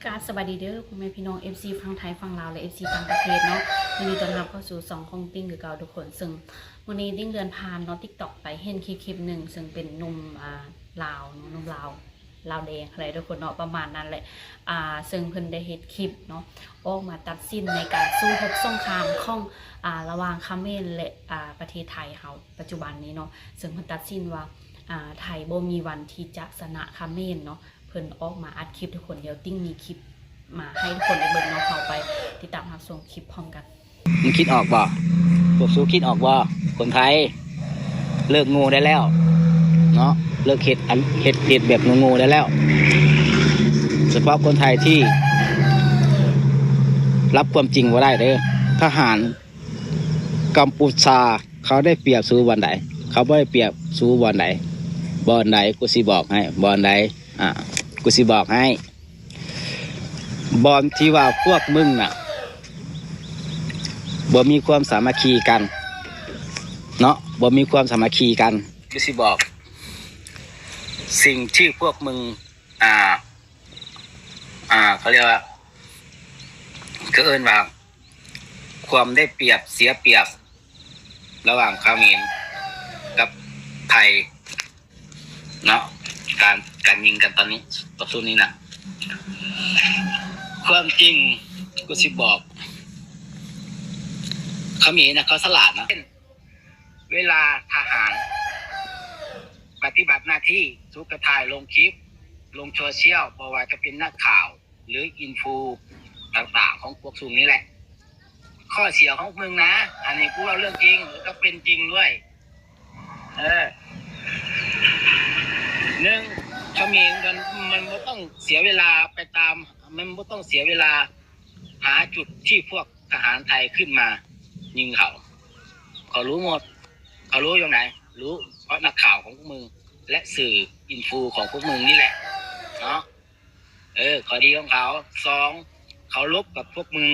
ກາບສະບາຍດີເດີ ພໍ່ແມ່ພີ່ນ້ອງ ເອັຟຊີ ຝັ່ງໄທ ຝັ່ງລາວ ແລະ ເອັຟຊີ ຕ່າງປະເທດເນາະ. ຍິນດີຕ້ອນຮັບເຂົ້າສູ່ຊ່ອງຂອງຕິ້ງຄືເກົ່າທຸກຄົນ. ເຊິ່ງມື້ນີ້ຕິ້ງເດີນຜ່ານເນາະ TikTok ໄປເຫັນຄລິບ ຄລິບໜຶ່ງ ເຊິ່ງເປັນໜຸ່ມ ອ່າ ລາວເນາະ ໜຸ່ມລາວ ລາວແດງຫັ້ນແຫຼະທຸກຄົນເນາະ ປະມານນັ້ນແຫຼະ. ອ່າ ເຊິ່ງເພິ່ນໄດ້ເຮັດຄລິບເນາະ ອອກມາຕັດສິນໃນການສູ້ຮົບສົງຄາມຂອງ ອ່າ ລະຫວ່າງຂະເໝນ ແລະ ອ່າ ປະເທດໄທເຮົາປັດຈຸບັນນີ້ເນາະ. ເຊິ່ງເພິ່ນຕັດສິນວ່າ ອ່າ ໄທບໍ່ມີວັນທີ່ຈະຊະນະຂະເໝນເນາະ. ເພິ່ນອອກມາອັດຄລິບທຸກຄົນ ດຽວຕິ້ງມີຄລິບມາໃຫ້ທຸກຄົນໄດ້ເບິ່ງເນາະ. ເຮົາໄປຕິດຕາມຮັບຊົມຄລິບພ້ອມກັນ. ມຶງຄິດອອກບໍ່? ພວກສູຄິດອອກບໍ່? ຄົນໄທ ເລີກໂງ່ໄດ້ແລ້ວເນາະ ເລີກເຮັດອັນ ເຮັດ ເຮັດແບບໂງ່ໆໄດ້ແລ້ວ. ສະເພາະຄົນໄທທີ່ຮັບຄວາມຈິງບໍ່ໄດ້ເດີ. ທະຫານກຳປູຊາ ເຂົາໄດ້ປຽບສູບ່ອນໃດ? ເຂົາບໍ່ໄດ້ປຽບສູບ່ອນໃດ? ບ່ອນໃດ? ກູຊິບອກໃຫ້ ບ່ອນໃດ? ອ່າ ກູຊິບອກໃຫ້ ບ່ອນທີ່ວ່າພວກມຶງນະ ບໍ່ມີຄວາມສາມັກຄີກັນເນາະ ບໍ່ມີຄວາມສາມັກຄີກັນ. ຄືຊິບອກ ສິ່ງທີ່ພວກມຶງ ອ່າ ອ່າ ເຂົາເອີ້ນວ່າ ເຂົາເອີ້ນວ່າ ຄວາມໄດ້ປຽບເສຍປຽບ ລະຫວ່າງຂະເໝນກັບໄທເນາະ. ການ ການຍິງກັນຕອນນີ້ ຕໍ່ສູ້ນີ້ນະ ຄວາມຈິງກູຊິບອກ ຂະເໝນນະ ເຂົາສະຫຼາດນະ. ເວລາທະຫານປະຕິບັດໜ້າທີ່ ສູກະຖ່າຍລົງຄລິບ ລົງໂຊຊຽວ ບໍ່ວ່າຈະເປັນນັກຂ່າວ ຫຼື ອິນຟູຕ່າງໆຂອງພວກສູນີ້ແຫຼະ. ຂໍ້ເສຍຂອງມຶງນະ ອັນນີ້ກູເວົ້າເລື່ອງຈິງ ແລ້ວກໍເປັນຈິງດ້ວຍ. ເອີ ໜຶ່ງ ຂະເໝນມັນ ມັນບໍ່ຕ້ອງເສຍເວລາໄປຕາມ ມັນບໍ່ຕ້ອງເສຍເວລາຫາຈຸດທີ່ພວກທະຫານໄທຂຶ້ນມາຍິງເຂົາ. ເຂົາຮູ້ໝົດ ເຂົາຮູ້ຈັ່ງໃດ? ຮູ້ເພາະນັກຂ່າວຂອງພວກມຶງ ແລະ ສື່ອິນຟູຂອງພວກມຶງນີ້ແຫຼະເນາະ. ເອີ ຂໍ້ດີຂອງເຂົາ. ສອງ ເຂົາລົບກັບພວກມຶງ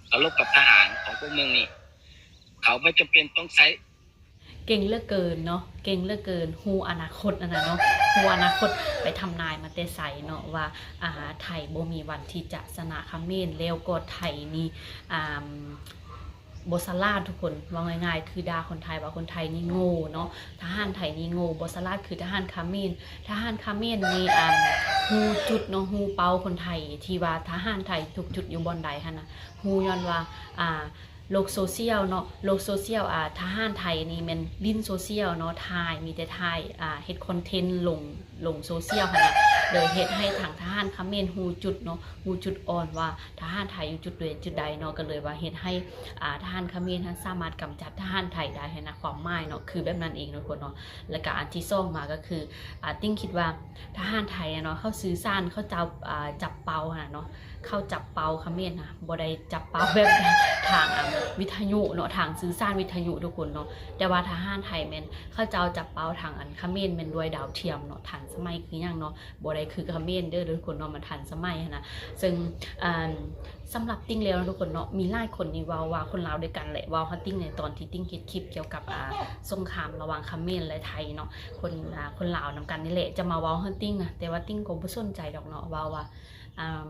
ເຂົາລົບກັບທະຫານຂອງພວກມຶງນີ້ ເຂົາບໍ່ຈຳເປັນຕ້ອງໃຊ້. ເກັ່ງເຫຼືອເກີນເນາະ ເກັ່ງເຫຼືອເກີນ ຮູ້ອະນາຄົດຫັ້ນນະເນາະ ຮູ້ອະນາຄົດ ໄປທຳນາຍມາແຕ່ໃສເນາະ ວ່າ ອ່າ ໄທບໍ່ມີວັນທີ່ຈະຊະນະຂະເໝນ ແລ້ວກໍໄທນີ້ ອ່າ ບໍ່ສະຫຼາດທຸກຄົນ. ເວົ້າງ່າຍໆ ຄືດ່າຄົນໄທວ່າຄົນໄທນີ້ໂງ່ເນາະ ທະຫານໄທນີ້ໂງ່ ບໍ່ສະຫຼາດຄືທະຫານຂະເໝນ. ທະຫານຂະເໝນນີ້ ອ່າ ຮູ້ຈຸດເນາະ ຮູ້ເປົ້າຄົນໄທ ທີ່ວ່າທະຫານໄທທຸກຈຸດຢູ່ບ່ອນໃດຫັ້ນນະ ຮູ້ຍ້ອນວ່າ ອ່າ ໂລກໂຊຊຽວເນາະ ໂລກໂຊຊຽວ ອ່າ ທະຫານໄທນີ້ແມ່ນຫຼິ້ນໂຊຊຽວເນາະ ຖ່າຍ ມີແຕ່ຖ່າຍ ອ່າ ເຮັດຄອນເທັນລົງ ລົງໂຊຊຽວຫັ້ນນະ ເລີຍເຮັດໃຫ້ທາງທະຫານຂະເໝນຮູ້ຈຸດເນາະ ຮູ້ຈຸດອ່ອນວ່າທະຫານໄທຢູ່ຈຸດໃດຈຸດໃດເນາະ ກໍເລີຍວ່າເຮັດໃຫ້ ອ່າ ທະຫານຂະເໝນຫັ້ນສາມາດກຳຈັດທະຫານໄທໄດ້ຫັ້ນນະ ຄວາມໝາຍເນາະ ຄືແບບນັ້ນເອງເນາະທຸກຄົນເນາະ. ແລ້ວກະອັນທີສອງມາກໍຄື ອ່າ ຕິ້ງຄິດວ່າທະຫານໄທນະເນາະ ເຂົາສື່ສານ ເຂົາເຈົ້າ ອ່າ ຈັບເປົ້າຫັ້ນນະເນາະ ເຂົາຈັບເປົ້າຂະເໝນນະ ບໍ່ໄດ້ຈັບເປົ້າແບບທາງ ອ່າ ວິທະຍຸເນາະ ທາງສື່ສານວິທະຍຸທຸກຄົນເນາະ ແຕ່ວ່າທະຫານໄທແມ່ນ ເຂົາເຈົ້າຈັບເປົ້າທາງອັນຂະເໝນແມ່ນດ້ວຍດາວທຽມເນາະ ທັນສະໄໝຄືຫຍັງເນາະ ບໍ່ໄດ້ຄືຂະເໝນເດີທຸກຄົນເນາະ ມັນທັນສະໄໝຫັ້ນນະ. ເຊິ່ງ ອ່າ ສຳລັບຕິ້ງແລ້ວນະທຸກຄົນເນາະ ມີຫຼາຍຄົນນີ້ເວົ້າວ່າ ຄົນລາວດ້ວຍກັນແຫຼະ ເວົ້າຫາຕິ້ງໃນຕອນທີ່ຕິ້ງເຮັດຄລິບກ່ຽວກັບ ອ່າ ສົງຄາມລະຫວ່າງຂະເໝນ ແລະ ໄທເນາະ ຄົນ ອ່າ ຄົນລາວນຳກັນນີ້ແຫຼະ ຈະມາເວົ້າຫາຕິ້ງນະ ແຕ່ວ່າຕິ້ງກໍບໍ່ສົນໃຈດອກເນາະ ເວົ້າວ່າ ອ່າ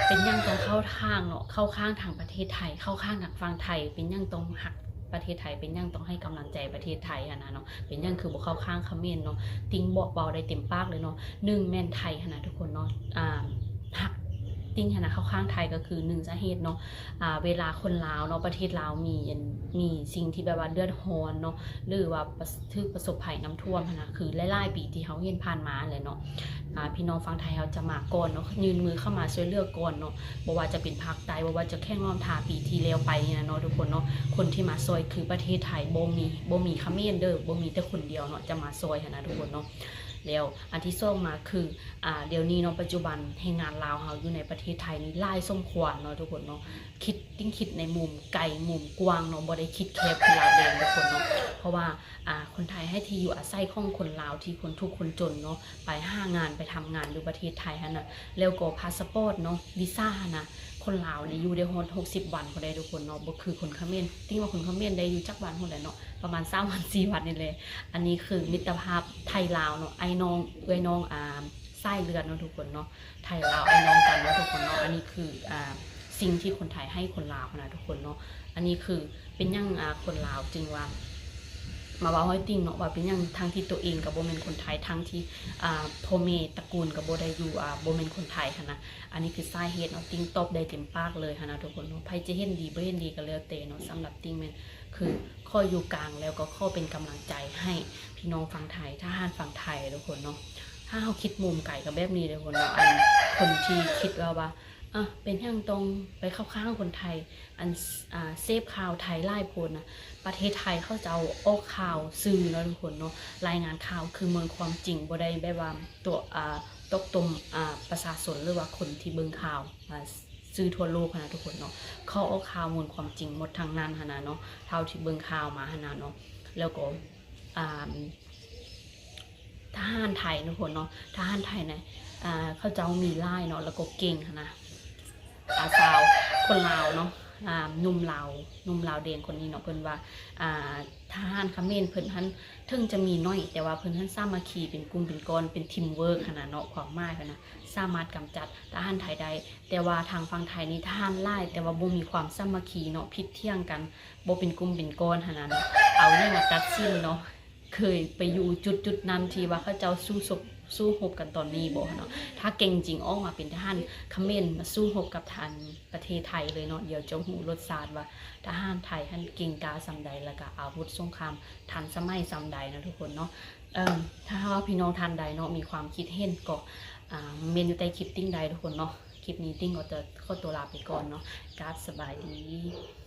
ເປັນຫຍັງຕ້ອງເຂົ້າທາງເນາະ ເຂົ້າຂ້າງທາງປະເທດໄທ ເຂົ້າຂ້າງທາງຝັ່ງໄທ ເປັນຫຍັງຕ້ອງຮັກປະເທດໄທ ເປັນຫຍັງຕ້ອງໃຫ້ກຳລັງໃຈປະເທດໄທຫັ້ນນະເນາະ ເປັນຫຍັງຄືບໍ່ເຂົ້າຂ້າງຂະເໝນເນາະ. ຕິ້ງບອກເວົ້າໄດ້ເຕັມປາກເລີຍເນາະ ໜຶ່ງແມ່ນໄທຫັ້ນນະທຸກຄົນເນາະ ອ່າ ຮັກ ຕິ້ງຫັ້ນນະເຂົ້າຂ້າງໄທ ກໍຄືໜຶ່ງສາເຫດເນາະ ອ່າ ເວລາຄົນລາວເນາະ ປະເທດລາວມີອັນ ມີສິ່ງທີ່ແບບວ່າເດືອດຮ້ອນເນາະ ຫຼືວ່າປະ ຖືກປະສົບໄພນ້ຳຖ້ວມຫັ້ນນະ ຄືຫຼາຍໆປີທີ່ເຮົາເຫັນຜ່ານມາແຫຼະເນາະ ອ່າ ພີ່ນ້ອງຝັ່ງໄທເຮົາຈະມາກ່ອນເນາະ ຍື່ນມືເຂົ້າມາຊ່ວຍເຫຼືອກ່ອນເນາະ ບໍ່ວ່າຈະເປັນພາກໃຕ້ ບໍ່ວ່າຈະແຂວງລ້ອມທາ ປີທີ່ແລ້ວໄປນີ້ນະເນາະທຸກຄົນເນາະ ຄົນທີ່ມາຊ່ອຍຄືປະເທດໄທ ບໍ່ມີ ບໍ່ມີຂະເໝນເດີ ບໍ່ມີແຕ່ຄົນດຽວເນາະ ຈະມາຊ່ອຍຫັ້ນນະທຸກຄົນເນາະ. ແລ້ວອັນທີສອງມາຄື ອ່າ ດຽວນີ້ເນາະ ປັດຈຸບັນແຮງງານລາວເຮົາຢູ່ໃນປະເທດໄທນີ້ຫຼາຍສົມຄວນເນາະທຸກຄົນເນາະ ຄິດ ຕິ້ງຄິດໃນມຸມໄກມຸມກວ້າງເນາະ ບໍ່ໄດ້ຄິດແຄບຄືລາວແດງທຸກຄົນເນາະ ເພາະວ່າ ອ່າ ຄົນໄທໃຫ້ທີ່ຢູ່ອາໄສຂອງຄົນລາວທີ່ຄົນທຸກຄົນຈົນເນາະ ໄປຫາງານ ໄປທຳງານຢູ່ປະເທດໄທຫັ້ນນະ ແລ້ວກໍພາສະປອດເນາະ ວີຊາຫັ້ນນະ ຄົນລາວນີ້ຢູ່ໄດ້ຮອດຫົກສິບວັນພຸ້ນໃດ໋ທຸກຄົນເນາະ ບໍ່ຄືຄົນຂະເໝນ ຕິ້ງວ່າຄົນຂະເໝນໄດ້ຢູ່ຈັກວັນພຸ້ນແຫຼະເນາະ ປະມານສາມວັນ ສີ່ວັນນີ້ແຫຼະ. ອັນນີ້ຄືມິດຕະພາບໄທລາວເນາະ ອ້າຍນ້ອງ ເອື້ອຍນ້ອງ ອ່າ ສາຍເລືອດເນາະທຸກຄົນເນາະ ໄທລາວອ້າຍນ້ອງກັນເນາະທຸກຄົນເນາະ. ອັນນີ້ຄື ອ່າ ສິ່ງທີ່ຄົນໄທໃຫ້ຄົນລາວຫັ້ນນະທຸກຄົນເນາະ. ອັນນີ້ຄືເປັນຫຍັງ ອ່າ ຄົນລາວຈຶ່ງວ່າມາເວົ້າໃຫ້ຕິ່ງເນາະ ວ່າເປັນຫຍັງ ທັງທີ່ຕົວເອງກໍບໍ່ແມ່ນຄົນໄທ ທັງທີ່ ອ່າ ພໍ່ແມ່ຕະກູນກໍບໍ່ໄດ້ຢູ່ ອ່າ ບໍ່ແມ່ນຄົນໄທຫັ້ນນະ. ອັນນີ້ຄືສາເຫດເນາະ ຕິ່ງຕອບໄດ້ເຕັມປາກເລີຍຫັ້ນນະທຸກຄົນເນາະ. ໃຜຈະເຫັນດີບໍ່ເຫັນດີກໍແລ້ວແຕ່ເນາະ ສຳລັບຕິ່ງແມ່ນຄືຂໍຢູ່ກາງ ແລ້ວກໍຂໍເປັນກຳລັງໃຈໃຫ້ພີ່ນ້ອງຝັ່ງໄທ ທະຫານຝັ່ງໄທທຸກຄົນເນາະ. ຖ້າເຮົາຄິດມຸມໄກກໍແບບນີ້ເດີທຸກຄົນເນາະ ອັນຄົນທີ່ຄິດວ່າ ວ່າ ອ່ະ ເປັນຫຍັງຕ້ອງໄປເຂົ້າຂ້າງຄົນໄທ ອັນ ອ່າ ເສບຂ່າວໄທຫຼາຍໂພດນະ. ປະເທດໄທເຂົາເຈົ້າອອກຂ່າວສື່ເນາະທຸກຄົນເນາະ ລາຍງານຂ່າວຄືເມືອງຄວາມຈິງ ບໍ່ໄດ້ແບບວ່າຕົວະ ອ່າ ຕົກຕົມ ອ່າ ປະຊາຊົນ ຫຼືວ່າຄົນທີ່ເບິ່ງຂ່າວ ອ່າ ສື່ທົ່ວໂລກຫັ້ນນະທຸກຄົນເນາະ. ເຂົາອອກຂ່າວມູນຄວາມຈິງໝົດທັງນັ້ນຫັ້ນນະເນາະ ເທົ່າທີ່ເບິ່ງຂ່າວມາຫັ້ນນະເນາະ. ແລ້ວກໍ ອ່າ ທະຫານໄທທຸກຄົນເນາະ ທະຫານໄທນະ ອ່າ ເຂົາເຈົ້າມີຫຼາຍເນາະ ແລ້ວກໍເກັ່ງຫັ້ນນະ. ອ່າ ຊາວ ຄົນລາວເນາະ ອ່າ ໜຸ່ມລາວ ໜຸ່ມລາວແດງຄົນນີ້ເນາະ ເພິ່ນວ່າ ອ່າ ທະຫານຂະເໝນເພິ່ນຫັ້ນເຖິງຈະມີໜ້ອຍ ແຕ່ວ່າເພິ່ນຫັ້ນສາມັກຄີເປັນກຸ່ມເປັນກ້ອນ ເປັນທີມເວີກຫັ້ນນະເນາະ ຄວາມໝາຍເພິ່ນນະ ສາມາດກຳຈັດທະຫານໄທໄດ້. ແຕ່ວ່າທາງຝັ່ງໄທນີ້ທະຫານຫຼາຍ ແຕ່ວ່າບໍ່ມີຄວາມສາມັກຄີເນາະ ຜິດຖຽງກັນ ບໍ່ເປັນກຸ່ມເປັນກ້ອນຫັ້ນນະເນາະ. ເອົາຫຍັງມາຕັດສິນເນາະ ເຄີຍໄປຢູ່ຈຸດໆນັ້ນທີ່ວ່າເຂົາເຈົ້າສູ້ສົບ ສູ້ຮົບກັນຕອນນີ້ບໍ່ເນາະ? ຖ້າເກັ່ງຈິງອອກມາເປັນທະຫານຂະເໝນ ມາສູ້ຮົບກັບທາງປະເທດໄທເລີຍເນາະ ດຽວຈະຮູ້ລົດຊາດວ່າທະຫານໄທຫັ້ນເກັ່ງກ້າສ່ຳໃດ ແລ້ວກະອາວຸດສົງຄາມທັນສະໄໝສ່ຳໃດເນາະທຸກຄົນເນາະ. ເອີ ຖ້າຫາກວ່າພີ່ນ້ອງທ່ານໃດເນາະ ມີຄວາມຄິດເຫັນກໍ ອ່າ ເມັນຢູ່ໃຕ້ຄລິບຕິ່ງໄດ້ທຸກຄົນເນາະ. ຄລິບນີ້ຕິ່ງກໍຈະຂໍຕົວລາໄປກ່ອນເນາະ. ກາບສະບາຍດີ.